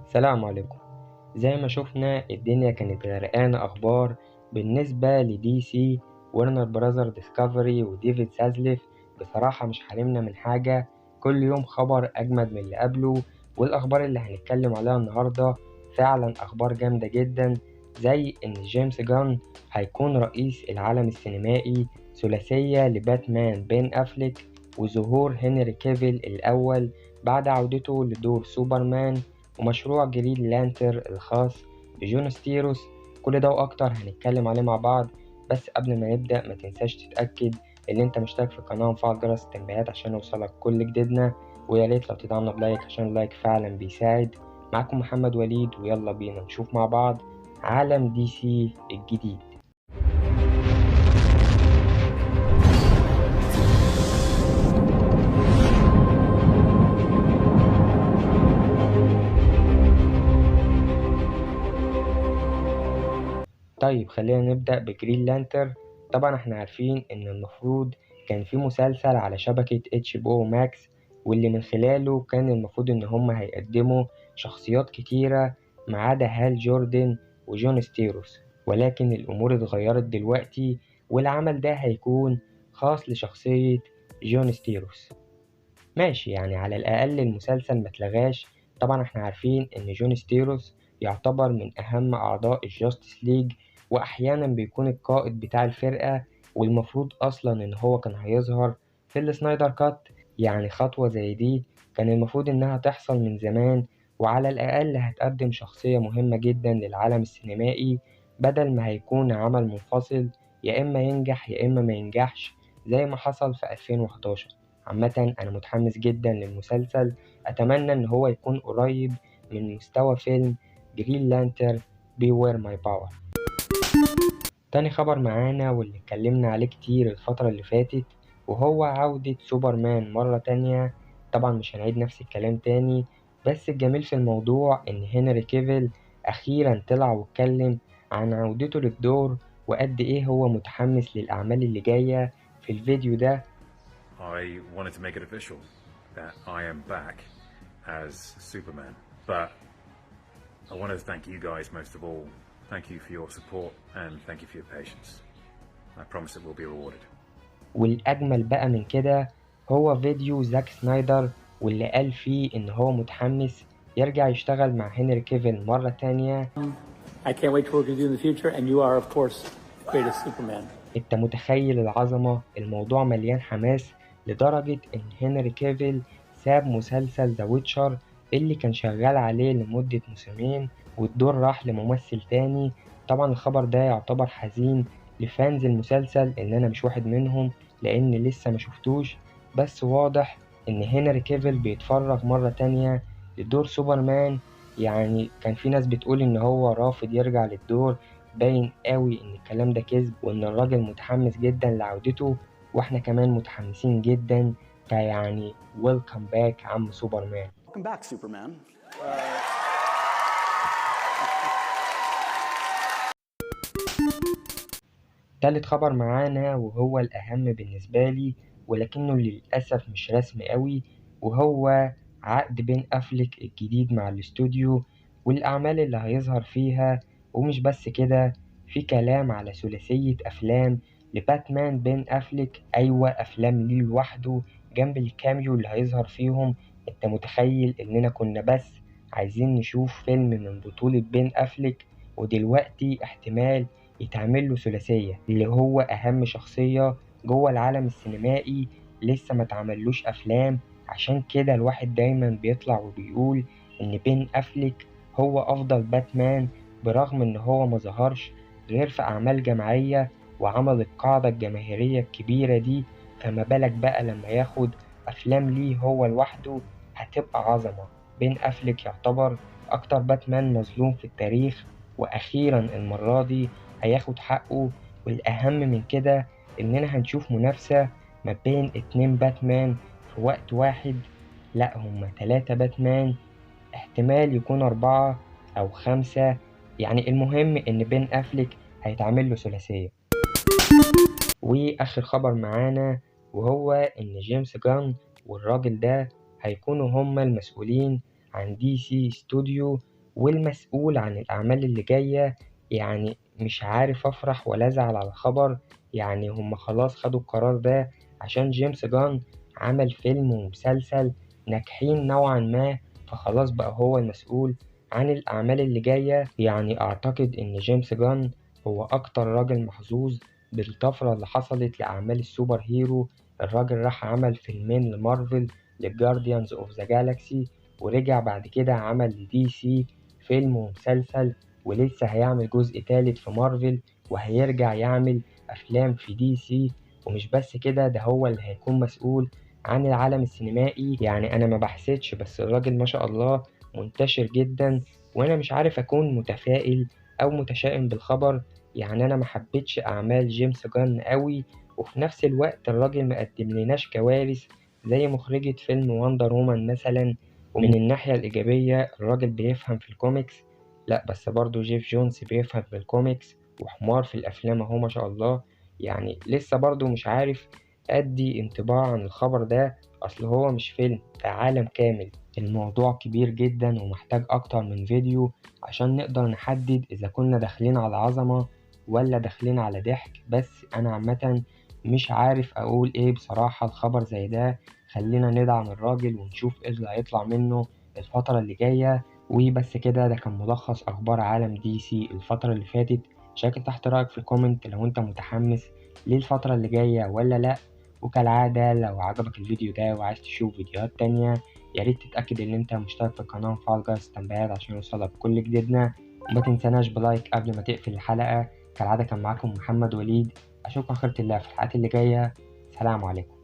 السلام عليكم. زي ما شفنا الدنيا كانت غرقانة أخبار بالنسبة ل DC، Warner Brothers Discovery وديفيد سازليف. بصراحة مش حارمنا من حاجة، كل يوم خبر أجمد من اللي قبله. والأخبار اللي هنتكلم عليها النهاردة فعلا أخبار جامدة جدا، زي إن جيمس جان هيكون رئيس العالم السينمائي، ثلاثية لباتمان بين أفليك، وظهور هنري كيفل الأول بعد عودته لدور سوبرمان، ومشروع Green Lantern الخاص بجون ستيروس. كل ده وأكتر هنتكلم عليه مع بعض، بس قبل ما نبدأ ما تنساش تتأكد إن أنت مشترك في القناة ومفعل جرس التنبيهات عشان يوصلك كل جديدنا، ويا ريت لو تدعمنا ب like عشان ال like فعلا بيساعد. معاكم محمد وليد، ويلا بينا نشوف مع بعض عالم DC الجديد. طيب خلينا نبدأ ب Green Lantern. طبعا احنا عارفين ان المفروض كان في مسلسل على شبكة HBO Max، واللي من خلاله كان المفروض ان هم هيقدموا شخصيات كتيرة ما عدا هال جوردن وجون ستيروس، ولكن الامور اتغيرت دلوقتي والعمل ده هيكون خاص لشخصية جون ستيروس. ماشي، يعني على الاقل المسلسل ما اتلغاش. طبعا احنا عارفين ان جون ستيروس يعتبر من اهم اعضاء ال Justice League، واحيانا بيكون القائد بتاع الفرقة، والمفروض اصلا ان هو كان هيظهر في ال Snyder Cut. يعني خطوة زي دي كان المفروض انها تحصل من زمان، وعلى الاقل هتقدم شخصية مهمة جدا للعالم السينمائي، بدل ما هيكون عمل منفصل يا اما ينجح يا اما ما ينجحش زي ما حصل في 2011. عامة انا متحمس جدا للمسلسل، اتمنى ان هو يكون قريب من مستوى فيلم Green Lantern Beware My Power. تاني خبر معانا واللي اتكلمنا عليه كتير الفترة اللي فاتت، وهو عودة سوبرمان مرة تانية. طبعا مش هنعيد نفس الكلام تاني، بس الجميل في الموضوع ان هنري كيفل اخيرا طلع واتكلم عن عودته للدور وقد ايه هو متحمس للاعمال اللي جاية. في الفيديو ده I wanted to make it official that I am back as Superman, but I want to thank you guys most of all. Thank you for your support and thank you for your patience. I promise it will be rewarded. والأجمل بقى من كده هو فيديو زاك سنايدر واللي قال فيه إن هو متحمس يرجع يشتغل مع هنري كيفل مرة تانية. I can't wait to work with you in the future, and you are of course the greatest Superman. أنت متخيل العظمة؟ الموضوع مليان حماس لدرجة إن هنري كيفل ساب مسلسل The Witcher اللي كان شغال عليه لمدة موسمين، والدور راح لممثل تاني. طبعا الخبر ده يعتبر حزين ل fans المسلسل، ان انا مش واحد منهم لان لسه ما شفتوش، بس واضح ان هنري كيفل بيتفرغ مرة تانية لدور سوبرمان. يعني كان في ناس بتقول ان هو رافض يرجع للدور، باين قوي ان الكلام ده كذب، وان الراجل متحمس جدا لعودته، واحنا كمان متحمسين جدا. فيعني welcome back عم سوبرمان. Welcome back, Superman. تالت خبر معانا وهو الأهم بالنسبة لي، ولكنه للأسف مش رسمي قوي، وهو عقد بين أفليك الجديد مع الاستوديو والأعمال اللي هيظهر فيها. ومش بس كده، في كلام على ثلاثية أفلام لباتمان بين أفليك. أيوة، أفلام ليه لوحده جنب ال cameo اللي هيظهر فيهم. انت متخيل اننا كنا بس عايزين نشوف فيلم من بطولة بين أفليك، ودلوقتي احتمال يتعمل له ثلاثية، اللي هو أهم شخصية جوه العالم السينمائي لسه ما اتعملوش أفلام. عشان كده الواحد دايما بيطلع وبيقول إن بين أفليك هو أفضل باتمان، برغم إن هو ما ظهرش غير في أعمال جماعية وعمل القاعدة الجماهيرية الكبيرة دي، فما بالك بقى لما ياخد أفلام ليه هو لوحده، هتبقى عظمة. بين أفليك يعتبر أكتر باتمان مظلوم في التاريخ، وأخيرا المرة دي هياخد حقه. والأهم من كده إننا هنشوف منافسة ما بين 2 باتمان في وقت واحد، لا هما 3 باتمان، احتمال يكون 4 أو 5. يعني المهم إن بين أفليك هيتعمل له ثلاثية. وآخر خبر معانا وهو إن جيمس جان والراجل ده هيكونوا هما المسؤولين عن DC Studio، والمسؤول عن الأعمال اللي جاية. يعني مش عارف أفرح ولا أزعل على الخبر، يعني هم خلاص خدوا القرار ده عشان جيمس جان عمل فيلم ومسلسل ناجحين نوعا ما، فخلاص بقى هو المسؤول عن الأعمال اللي جاية. يعني أعتقد إن جيمس جان هو أكتر راجل محظوظ بالطفرة اللي حصلت لأعمال ال super hero. الراجل راح عمل فيلمين لمارفل لل Guardians of the Galaxy، ورجع بعد كده عمل ل DC فيلم ومسلسل، ولسه هيعمل جزء تالت في مارفل، وهيرجع يعمل أفلام في DC. ومش بس كده، ده هو اللي هيكون مسؤول عن العالم السينمائي. يعني أنا ما بحسدش، بس الراجل ما شاء الله منتشر جدا، وأنا مش عارف أكون متفائل أو متشائم بالخبر. يعني أنا ما حبيتش أعمال جيمس جان قوي، وفي نفس الوقت الراجل ما قدم لناش كوارث زي مخرجة فيلم Wonder Woman مثلا. ومن الناحية الإيجابية الراجل بيفهم في الكوميكس، لا بس برضو جيف جونز بيفهم في الكوميكس وحمار في الأفلام اهو ما شاء الله. يعني لسه برضو مش عارف أدي انطباع عن الخبر ده، أصل هو مش فيلم، ده عالم كامل. الموضوع كبير جدا ومحتاج أكتر من فيديو عشان نقدر نحدد إذا كنا داخلين على عظمة ولا داخلين على ضحك. بس أنا عامة مش عارف أقول إيه بصراحة. الخبر زي ده خلينا ندعم الراجل ونشوف إيه اللي هيطلع منه الفترة اللي جاية. وبس كده، ده كان ملخص أخبار عالم DC الفترة اللي فاتت. شارك تحت رأيك في ال comment لو أنت متحمس للفترة اللي جاية ولا لأ. وكالعادة لو عجبك الفيديو ده وعايز تشوف فيديوهات تانية يا ريت تتأكد إن أنت مشترك في القناة ومفعل جرس التنبيهات عشان يوصلك كل جديدنا، وما تنساناش ب like قبل ما تقفل الحلقة. كالعادة كان معاكم محمد وليد، أشوفكم على خيرة الله في الحلقات اللي جاية. سلام عليكم.